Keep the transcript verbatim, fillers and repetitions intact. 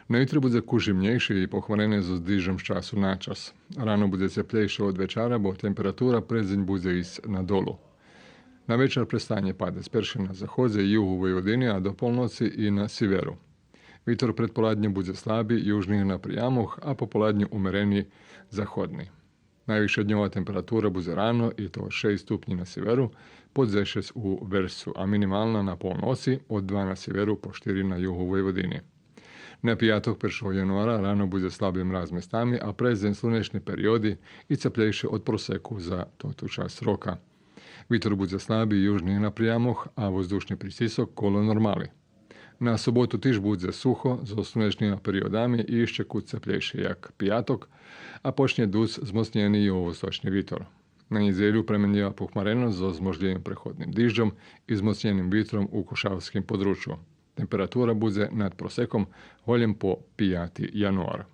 На витре будзе кус жимнєйше и похмарене зоз дижджом з часу на час. Рано будзе цеплєйше од вечара, бо температура през дзень будзе исц надолу. На вечар престанє падац, перше на заходзе и югу Войводини, а до полноци и на сиверу. Витор предполаднє будзе слаби, южни на приямох, а пополаднє умерени, заходни. Найвисша дньова температура будзе рано, и то шейсц ступнї на сиверу, по дзешец у Версцу, а минимална на полноци, од два на сиверу по штири на югу Войводини. На пияток, першого януара, рано будзе слаби мраз местами, а през дзень слунечни периоди и цеплєйше од просеку за тоту часц рока. Витор будзе слаби, южни на приямох, а воздушни притисок коло нормали. На соботу тиж будзе сухо, зоз слунечнима периодами и ище кус цеплєйше як пияток, а почнє дуц змоцнєни юговосточни витор. На нєдзелю пременлїва похмареносц зоз можлївим преходним дижджом и змоцнєним витром у Кушавским подручу. Температура будзе над просеком голєм по пияти януар.